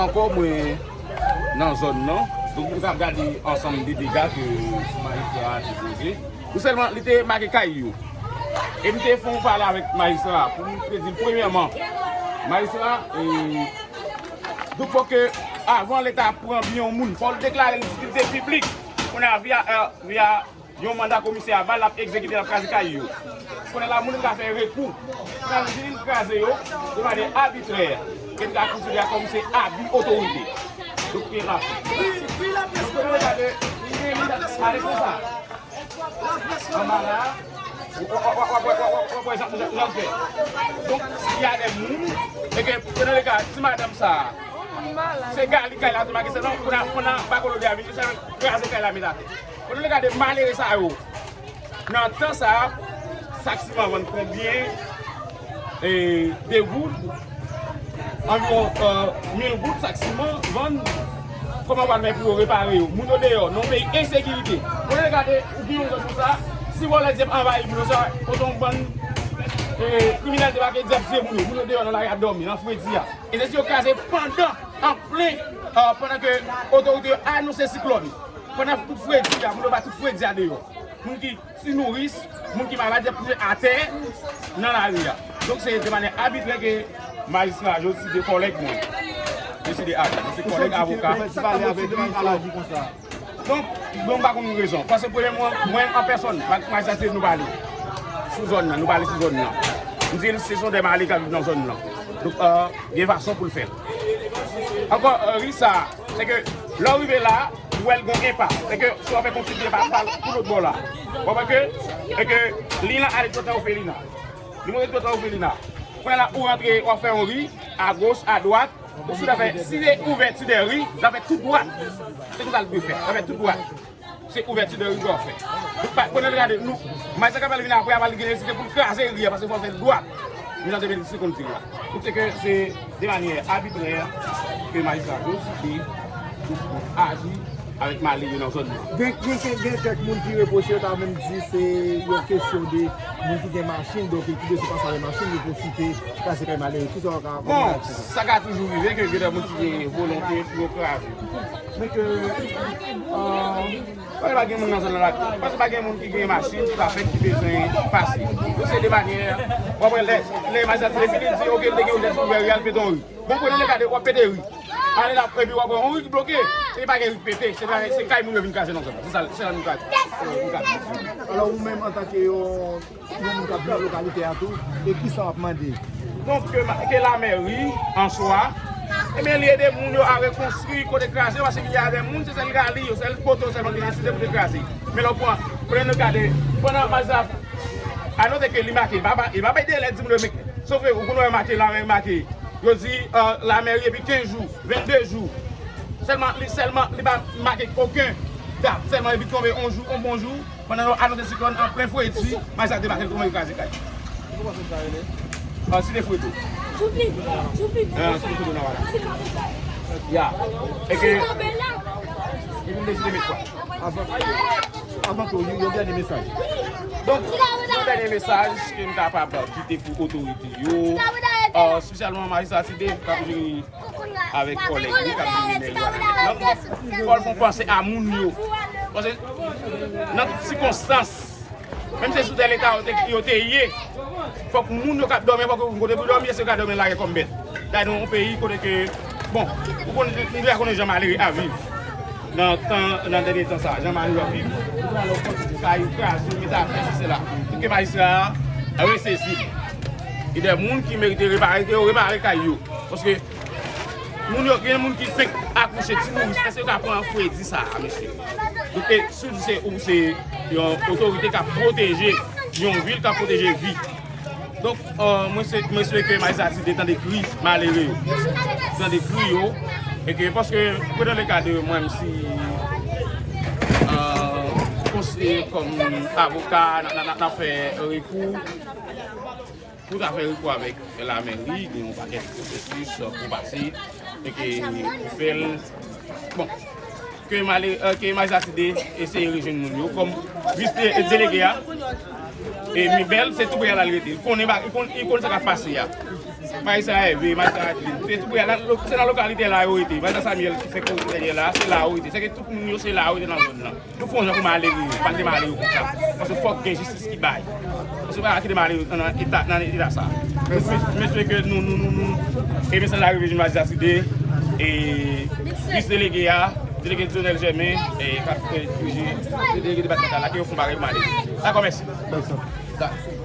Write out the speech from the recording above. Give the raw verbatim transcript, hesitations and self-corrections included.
Ankò mwen nan zòn nan, donk nou t ap gade ansanm de dega ke majistra a te koze. Nou sèlman, li te make kay yo. E m te fè yon pale avèk majistra a pou m te di l, premyèman, majistra, e, donk fò ke avan Leta pran byen yon moun, fò l deklare l itilite piblik. Kounye a, via, via yon manda komisè a ba l, l ap egzekite, l ap kraze kay yo. Kounye a la, moun yo ka fè rekou. Kounye a, nou di li kraze yo de manyè abitrè, ke n ka konsidere kòm se abi otorite. Donk, li pa fè. Donk, kounye a, gade, li ale konsa. Anba la, w ap wè jan, jan, jan l fè. Donk, y a de moun, e ke, kounye a, ti madanm sa a, se gali kay la te make, se non, kounye a, kounye a, pa kolode a vin, se kraze kay la, met atè. Kounye a, gade malere sa yo. Nan tan sa a, sak siman vann konbyen? E, de goud? Anviwon, e, mil goud sak siman vann. Kòman w pral fè pou yo repare yo? Moun yo deyò, nan yon peyi ensekirite. Kounye a, gade, ou gen yon zòn konsa, si vòlè di ap anvayi moun yo sa, kote yon bann, e, kriminèl debake, di ap tiye moun yo. Moun yo deyò nan lari ap dòmi, nan fredi a. E se si yo kraze pandan, an plen, e, pandan ke otorite yo anonse siklòn. Pandan tout fredi a, moun yo ba tout fredi a deyò. Moun ki ti nouris, moun ki malad, y ap kouche atè nan lari a. Donk, se de manyè abitrè ke majistra Joside, kòlèg mwen, mesye de Ag, mesye kòlèg avoka. Donk, bon, m pa konn rezon. Paske premyè mwen, mwen an pèsòn, ma-, majistra Joside, nou pale sou zòn nan, nou pale sou zòn nan. M di l, se son de malere k ap viv nan zòn nan. Donk, e, gen fason pou l fè l. Ankò, e, ri sa, se ke lè w rive la, ou wè l gon enpa. Se ke si w ap fè kontinye pa, pa pou lòt bò la. W ap wè ke, e ke liy lan ale tout an ofelina. Li monte tout an ofelina. Kounye a la, ou rantre, w ap fè yon ri, agoch, adwat. Ou si w ta fè, si se ouvèti de ri, w ta fè tout dwat. Se konsa l dwe fè. W ta fè tout dwat. Se ouvèti de ri w ap fè. Donk, pa, pandan l gade, nou, majistra k ap vin apre a, pa li gen nesesite pou l kraze ri a, paske fò l fè l dwat. Mitan de medis se konn di la. Donk, se ke se de manyè abitrè ke majistra Joside aji avèk malere nan zòn nan. Gen, gen, gen, gen kèk moun ki repwoche, yo ta menm di se yon kesyon de moun ki gen machin, donk ki bezwen pase avèk machin, yo pwofite kraze kay malere. Kisa w ka, kòman w ka... Bon, sa ka toujou rive ke gen de moun ki gen volonte pou yo kraze. Men ke, e, paske pa gen moun nan zòn nan la, paske pa gen moun ki gen machin, tout afè ki bezwen pase. Donk, se de manyè, w ap wè lè, lè majistra te fini, li di, oke, l te gen yon jès ouvè ri a, l pete yon ri. Bon, kounye a, gade, w ap pete ri. Ale la, epi w ap wè yon ri ki bloke, epi pa gen ri ki pete, se pa, se kay moun yo vin kraze nan zòn nan. Se sa, se sa nou ka di. Alò, ou menm, antanke yon yon moun k ap viv nan lokalite a tou, e kisa w ap mande? Donk, ke ma-, ke lamèri, an swa, ebyen, li ede moun yo a rekonstwi kote kraze yo, paske gen de moun, se sèl gali yo, sèl poto sèlman ki nesesite pou te kraze. Men lè w pran, pran nou gade, pandan majistra a note ke li make, li pa, li pa bay delè, di moun yo, men, sof ke ou konnen make, lamèri make, yo di, e, lamèri epi kenz jou, vennde jou. Sèlman, li, sèlman, li pa make okenn dat, sèlman epi tonbe yon jou, yon bon jou, pandan yo anonse siklòn an plen fredi, majistra debake l kòman yo kraze kay. Kòman zòn sa rele? An, Site Freto. An, Site Freto nan Wala. Ya. E ke li vin deside met fwa. Avan, avan tou, yon, yon dènye mesaj. Donk, yon dènye mesaj ke m kapab kite pou otorite yo, e, espesyalman majistra Site, k ap vini avèk kòlèg li k ap vini mèri a nan Petnòm, fò l fè yon panse a moun yo. Paske nan tout sikonstans, menm si se sou tè Leta yo te, yo te ye, fòk moun yo k ap dòmi, fòk yo gen kote pou dòmi, èske yo ka dòmi lari kòm bèt? Dayè, nou yon peyi kote ke, bon, ou konnen, nou deja konnen jan malere ap viv. Nan tan, nan dènye tan sa, jan malere ap viv, ou pral wè kay kraze, mete atè, sesi sela. Pou ke majistra a resezi. Gen de moun ki merite repare, ke yo repare kay yo. Paske moun yo, gen moun ki fenk akouche, ti nouris, èske yo ka pran fredi sa a, mesye? Donk, e, si w di se, ou se yon otorite k ap pwoteje yon vil, k ap pwoteje vi. Donk, e, mwen se, mwen swete ke majistra Site tande kri malere yo, tande kri yo, e ke, paske, pran le ka de mwen, m si, e, konseye kòm avoka, n a, n a, n a, n a fè rekou, pou ta fè rekou avèk lamèri, gen yon pakèt pwosesis pou pase, e ke pou fè l, bon, ke male-, e, ke majistra Site eseye rejwenn moun yo, kòm vis de-, delege a, e Mibèl, se tou prè a l al rete. Li konnen ba-, li konn, li konn sa k ap pase a. Majistra Ève, Majistra Adlin, se tou prè la, se nan lokalite la yo rete. Majistra Samuel ki fè kouri dèyè la, se la yo rete. Se ke tout moun yo se la yo rete nan zòn nan. Nou fè yon jan pou malere yo, pa kite malere yo konsa. Paske fòk gen jistis ki bay. Paske pa kite malere yo nan eta, nan eta sa. Mwen swete ke nou, nou, nou, nou, e mesaj la rive jwenn Majistra Side, e vis delege a, delege Dionel Germain, e k ap dirije, delege depatmantal la, ke yo fè yon bagay pou malere. Dakò, mèsi.